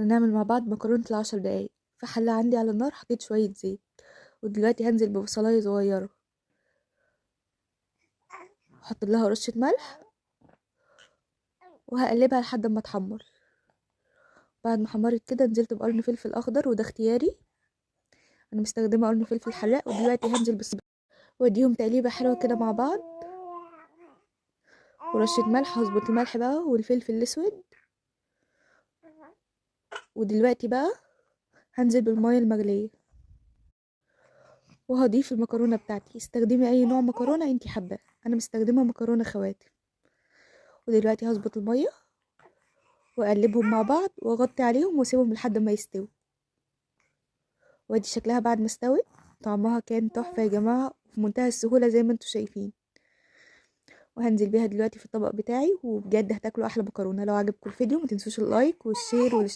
نعمل مع بعض مكرونة ال10 دقايق. في حلة عندي على النار حطيت شوية زيت، ودلوقتي هنزل ببصلاية صغيرة، احط لها رشة ملح وهقلبها لحد ما تحمر. بعد ما حمرت كده نزلت بقرن فلفل اخضر، وده اختياري، انا مستخدمة قرن فلفل حراق. ودلوقتي هنزل بس واديهم تقليبة حلوة كده مع بعض، ورشة ملح، هظبط الملح بقى والفلفل الاسود. ودلوقتي بقى هنزل بالمية المغلية وهضيف المكرونة بتاعتي. استخدمي اي نوع مكرونة انتي حباه، انا مستخدمة مكرونة خواتم. ودلوقتي هظبط المية واقلبهم مع بعض واغطي عليهم واسيبهم لحد ما يستووا. وادي شكلها بعد ما استوت، طعمها كان تحفة يا جماعة، وفي منتهى السهولة زي ما انتوا شايفين. وهنزل بيها دلوقتي في الطبق بتاعي، وبجد هتاكلوا احلى مكرونة. لو عجبكم الفيديو ما تنسوش ال like وال share والاشتراك.